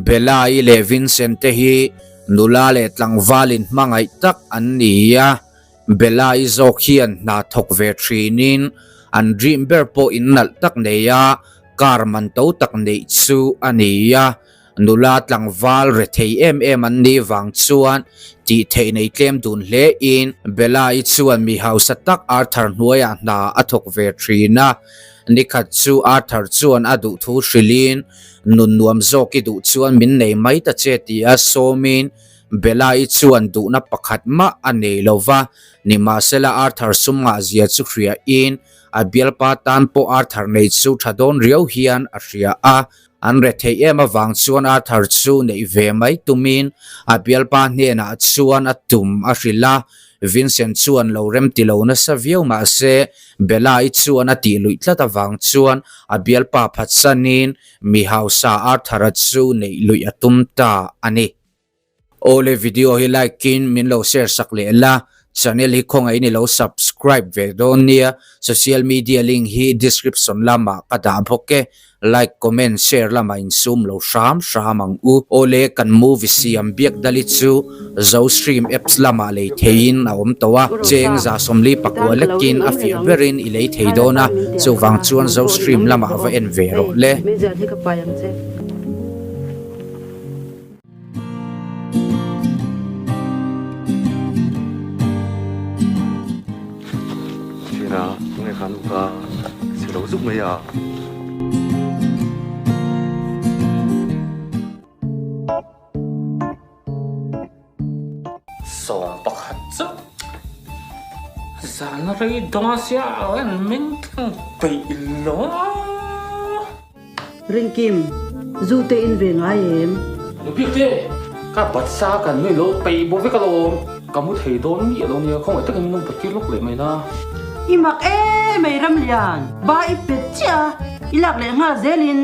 Bella-i leh Vincent te hi nula leh tlangval inhmangaih tak an ni a, Bella-i zawk hian hna thawk ve thinin an dream ber pawh innalh tak nei a, car man to tak neih chu a ni a. Nula tlangval rethei em em an nih vang chuan tih theih nei tlem dun hle in Bella-i chuan mi hausa tak Arthur hnuaiah hna a thawk ve thin a. Nikhat chu Arthur chuan a duh thu hrilhin nun nuam zawk i duh chuan min nei mai ta che tia sawmin Bella-i chuan duhna pakhat mah a nei lo va, nimahsela Arthur sum ngahzia chu hriain a bialpa tan pawh Arthur nei chu tha dawn riau hian a hria a. An retheih em avang chuan Arthur chu neih ve mai tumin a bialpa hnenah chuan a tum a hrilh a, Vincent chuan lo rem ti lo nasa viau mahse Bella-i chuan a tih luih tlat avang chuan a bialpa phatsanin mi hausa Arthur-a chu neih luih a tum ta a ni. Awle video hi like in min lo share sak leh la, channel hi khawngaih in i lo subscribe ve dawn nia, social media link hi description lamah ka dah bawk e, like comment share lamah in sum lo hram hram ang u. Awle kan movie siam biak dali chu zo stream apps lamah lei theiin a awm tawh a, cheng 74 lekin a fiah berin i lei thei dawn a, chuvang chuan zo stream lamah va en ve rawh le. Thina tunge khan uka chhe lo zuk mai a. Sawm pakhat chu zan rei dawn sia an meng tlang peih lo. Rinkim, zu te in ve ngai em? Biak te, ka batsa kan nui lo peih bo vek alawm, ka mu thei dawn miah lo nia, khawngaih takin min lo bat tir lawk leh mai na. I mak em mai Ramlian, ba i pet chiah a, i lak leh nghal zelin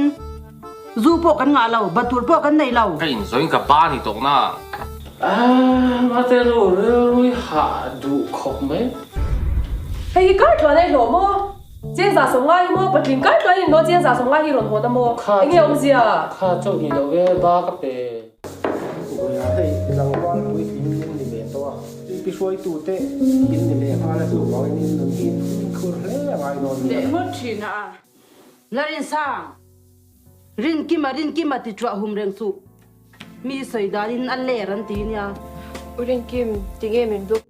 zu pawh kan ngah lo, bat tur pawh kan nei lo. Ka inzawin ka ba ni tawk na. Ah, mate nu rilrui hah duh khawp mai. Hei hi kar tluan a i hlawh maw? Chengza sawm ngai hi maw? Patling kai tluan in maw chengza sawm ngai hi rawn hawn a maw? Eng nge awmzia? Kha chauh ni lo e, ba ka pe. Vawiin hei tlangval puitling in ni ve tawh a, pi hruaitu te in ni leh nghal a chuvangin in nun hi fimkhur hle a ngai dawn nia. Leh ngawt thin a. Larinsang, Rinkima Rinkima ti chuah hum reng suh. Mi sawi danin a ler an ti nia. U Rinkim, tinge min block?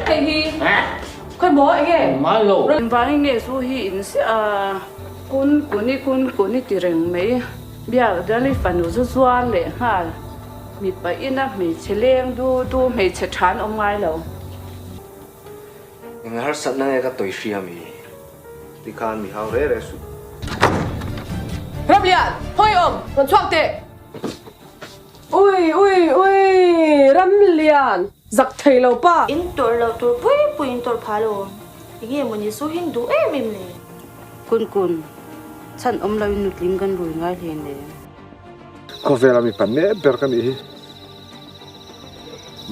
Hei hi khawi maw eng nge? Mai lo. Engvangin nge zu hi in siah a? Kun kuni kun kuni ti reng mai. Biak dali fanu zu zuar leh nghal. Mipa ina hmeichhe leng du du hmeichhe tha an awm ngai lo. Eng harsatna nge ka tawi hria mi? Tikhan mi hau re re suh. Ramlian, hawi awm, rawn chhuak teh! Ui ui ui Ramlian zak thei lo pa. In tawrh loh tur pui pui in tawrh phah lo. Enge maw ni su hin duh em em le. Kun kun, chhan awm lo in nutling kan rui ngai hle nen. Khawvela mipa nep ber ka nih hi.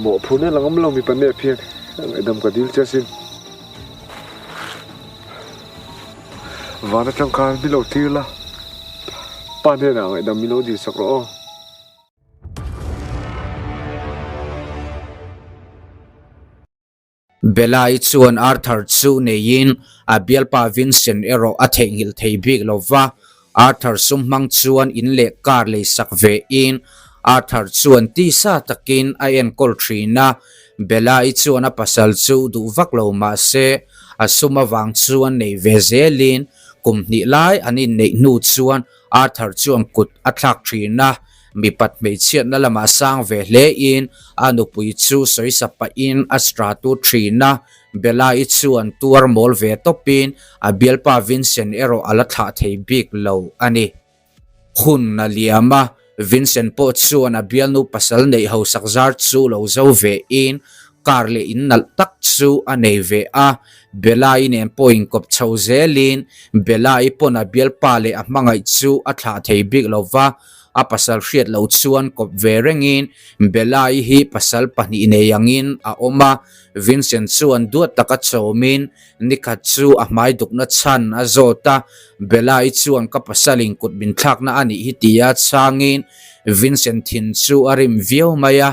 Mawhphurhna la ngam lo mipa nep hian ngaihdam ka dil che asin. Van atang khan mi lo tir la, pa hnenah ngaihdam mi lo dil sak rawh aw. Bella-i chuan Arthur chu neiin a bialpa Vincent erawh a theihnghilh thei bik lo va, Arthur sum hmang chuan in leh car lei sak ve in Arthur chuan tisa takin a enkawl thin a, Bella-i chuan a pasal chu duh vak lo mah se a sum avang chuan nei ve zelin kum hnih lai an inneih hnu chuan Arthur chuan kut a thlak thin a. Mipat hmeichhiatna lamah sang ve hlein a nupui chu sawisa pahin a stratu thin a, Bella-i chuan tuar mawl ve tawpin a bialpa Vincent erawh a la thlah thei bik lo a ni. Hun a liam a, Vincent pawh chuan a bialnu pasal neih hausak zar chu lo zo vein car leh in nalh tak chu a nei ve a, Bella-i nen pawh inkawp chho zelin Bella-i pawn a bialpa leh a hmangaih chu a thlah thei bik lo va. A pasal hriat loh chuan kawp ve rengin Bella-i hi pasal pahnih nei angin a awm a, Vincent chuan duat taka chawmin nikhat chu a hmai dukna chhan a zawt a, Bella-i chuan ka pasalin kut min thlakna a nih hi tia chhangin Vincent thin chu a rim viau mai a,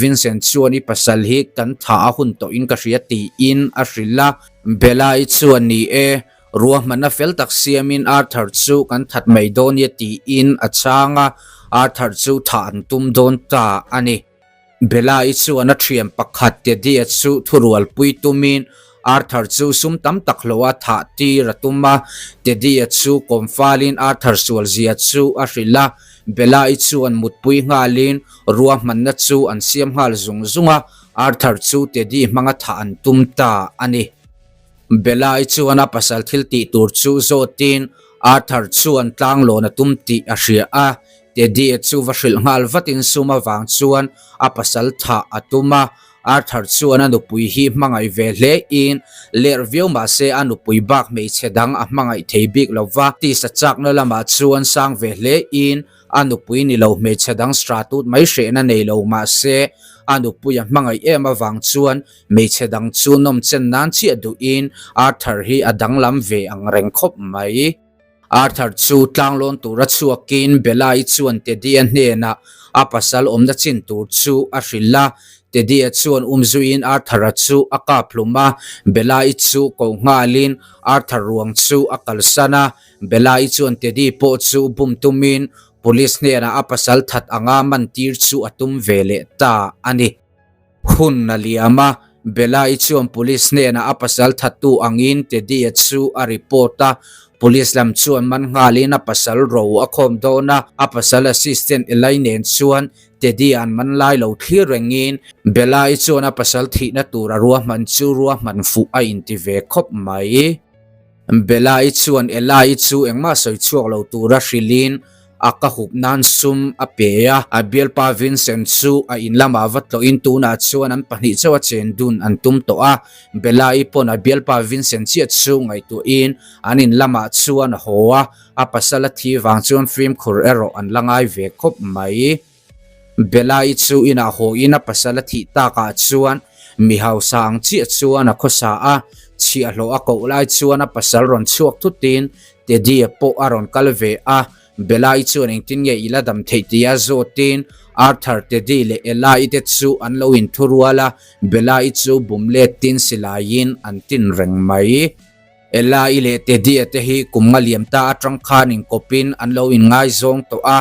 Vincent chuan i pasal hi kan tha a hun tawhin ka hria tiin a hrilh a, Bella-i chuan ni e, Ruahmanna fel tak siamin Arthur chu kan that mai dawn nia tiin a chhang a, Arthur chu thah an tum dawn ta a ni. Bella-i chuan a thian pakhat Teddy-a chu thurualpui tumin Arthur chu sum tam tak hlawha thah tir a tum a, Teddy-a chu kawm falin Arthur sualzia chu a hrilh a, Bella-i chuan mutpui nghalin ruahmanna chu an siam nghal zung zung a, Arthur chu Teddy hmanga thah an tum ta a ni. Bella-i chuan a pasal thil tih tur chu zawtin Arthur chuan tlanglawn a tum tih a hria a, Teddy-a chu va hrilh nghal vatin sum avang chuan a pasal thah a tum a, Arthur chuan a nupui hi hmangaih ve hle in ler viau mahse a nupui bak hmeichhe dang a hmangaih thei bik lo va, tisa chakna lamah chuan sang ve hle in A nupui ni lo hmeichhe dang stratut mai hrehna nei lo mahse a nupui a hmangaih em avang chuan hmeichhe dang chu nawm chen nan chiah duhin Arthur hi a danglam ve ang reng khawp mai. Arthur chu tlanglawn tura chhuakin Bella-i chuan Teddy-a hnenah a pasal awmna chin tur chu a hrilh a, Teddy-a chuan umzuiin Arthur-a chu a kap hlum a, Bella-i chu ko nghalin Arthur ruang chu a kalsan a, Bella-i chuan Teddy pawh chu bum tumin Police hnenah a pasal that anga man tir chu a tum ve leh ta a ni. Hun a liam a, Bella-i chuan Police hnenah a pasal thattu angin Teddy-a chu a report a, Police lam chuan man nghalin a pasal ro a khawm dawn a, a pasal assistant Eli nen chuan Teddy-a an man lai lo thlir rengin Bella-i chuan a pasal thihna tur a ruahman chu ruahman fuh a inti ve khawp mai. Bella-i chuan Ella-i chu engmah sawi chhuak lo tura hrilhin a ka hup nan sum a pe a. A bialpa Vincent chu a in lamah va tlawhin tunah chuan an pahnih chauh a chen dun an tum tawh a. Bella-i pawn a bialpa Vincent chiah chu ngaihtuahin an in lamah chuan a haw a, a pasal a thi vang chuan fimkhur erawh an la ngai ve khawp mai. Bella-i chu inah hawiin a pasal a thih takah chuan mi hausa ang chiah chuan a khawsa a, chhiahhlawh a koh lai chuan a pasal rawn chhuak thutin Teddy-a pawh a rawn kal ve a, Bella-i chuan engtin nge i la dam theih tia zawtin Arthur, Teddy leh Ella-i te chu an lo inthurual a, Bella-i chu bum letin silaiin an tin reng mai. Ella-i leh Teddy-a te hi kum nga liam ta atang khan inkawpin an lo inngaizawng tawh a,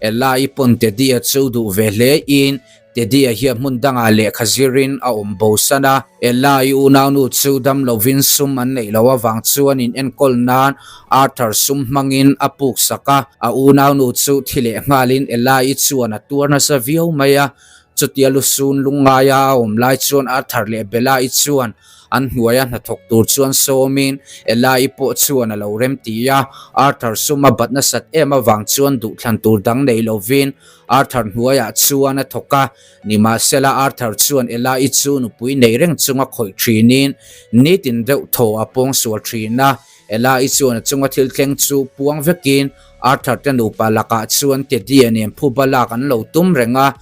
Ella-i pawn Teddy-a chu duh ve hle in Teddy-a hian hmun dangah lehkha zirin a awm bosan a, Ella-i unaunu chu dam lovin sum an neih loh avang chuan in enkawl nan Arthur sum hmangin a puk sak a, a unaunu chu thi leh nghalin Ella-i chuan a tuar nasa viau mai a, chutia lusun lungngaia a awm lai chuan Arthur leh Bella-i chuan An hnuaia hnathawk tur chuan sawmin Ella-i pawh chuan a lo rem ti a, Arthur sum a bat nasat em avang chuan duhthlan tur dang nei lovin Arthur hnuaiah chuan a thawk a. Nimahsela Arthur chuan Ella-i chu nupui nei reng chunga khawih thinin nitin deuh thaw a pawng sual thin a. Ella-i chuan a chunga thil thleng chu puang vekin Arthur te nupa lakah chuan Teddy-a nen phuba lak an lo tum reng a.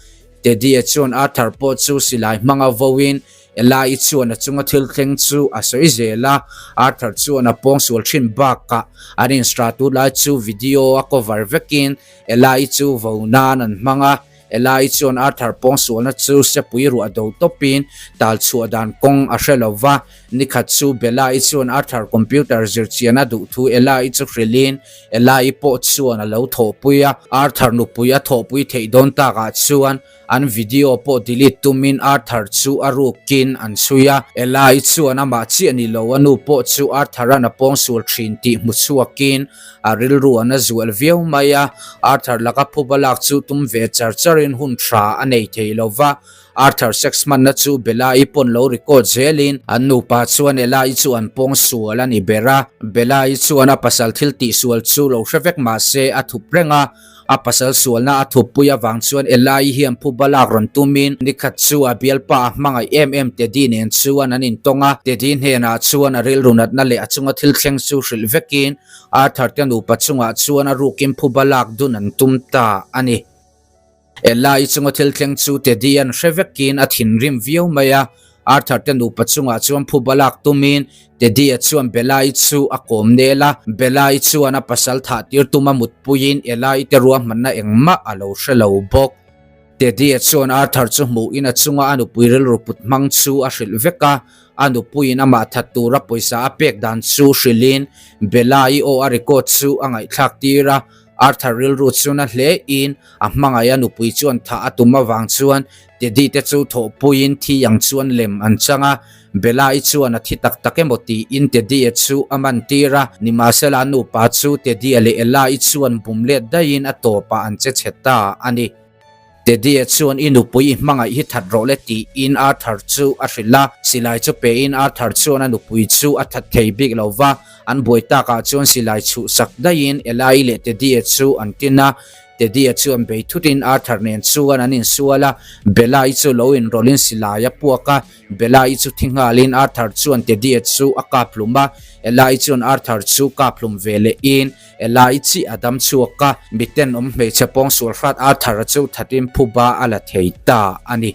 Teddy-a chuan Arthur pawh chu silai hmanga voin Ella-i chuan a chunga thil thleng chu a sawi zel a, Arthur chuan a pawngsual thin bakah an instratu lai chu video a cover vekin Ella-i chu vo nan an hmang a, Ella-i chuan Arthur pawngsualna chu sepui ruah do tawpin tal chhuah dan kawng a hre lo va, nikhat chu Bella-i chuan Arthur computer zirchian a duh thu Ella-i chu hrilhin Ella-i pawh chuan a lo thawhpui a, Arthur nupui a thawhpui theih dawn takah chuan An video pawh delete tumin Arthur chu a rukin an chhui a, Ella-i chuan amah chiah ni lo a nu pawh chu Arthur-a'n a pawngsual thin tih hmu chhuakin a rilru an a zual viau mai a, Arthur laka phuba lak chu tum ve char char. berin hun tha a nei thei lo va. Arthur sex hmanna chu Bella-i pawn lo record zelin an nupa chuan Ella-i chu an pawng sual a ni ber a. Bella-i chuan a pasal thil tihsual chu lo hre vek mah se a thup reng a. A pasal sualna a thuppui avang chuan Ella-i hian phuba lak rawn tumin nikhat chu a bialpa a hmangaih em em Teddy nen chuan an intawng a. Teddy hnenah chuan a rilru natna leh a chunga thil thleng chu hrilh vekin Arthur te nupa chungah chuan a rukin phuba lak dun an tum ta a ni. Ella-i chunga thil thleng chu Teddy-a'n hre vekin a thinrim viau mai a, Arthur te nupa chungah chuan phuba lak tumin Teddy-a chuan Bella-i chu a kawm nel a, Bella-i chuan a pasal thah tir tuma mutpuiin Ella-i te ruahmanna engmah a lo hre lo bawk. Teddy-a chuan Arthur chu hmuhin a chunga a nupui rilru put hmang chu a hrilh vek a, a nupuiin amah that tura pawisa a pek dan chu hrilhin Bella-i aw a record chu a ngaihthlak tir a, Arthur rilru chu na hlein a hmangaih a nupui chuan thah a tum avang chuan Teddy te chu thawhpuiin thi ang chuan lem an chang a, Bella-i chuan a thi tak tak emaw tiin Teddy-a chu a man tir a, nimahsela a nupa chu Teddy-a leh Ella-i chuan bum let daihin a tawpah an che chhe ta a ni. Teddy-a chuan i nupui i hmangaih hi that rawh le tiin Arthur chu a hrilh a, silai chu pein Arthur chuan a nupui chu a that thei bik lo va, an buai takah chuan silai chhuhsak daihin Ella-i leh Teddy-a chu an tin a, Teddy-a chuan bei thutin Arthur nen chuan an insual a, Bella-i chu lo inrawlhin silai a puak a, Bella-i chu thi nghalin Arthur chuan Teddy-a chu a kap hlum a, Ella-i chuan Arthur chu kap hlum ve lehin Ella-i chi a dam chhuak a, miten awm hmeichhe pawng sual hrat Arthur-a chu thatin phuba a la thei ta a ni.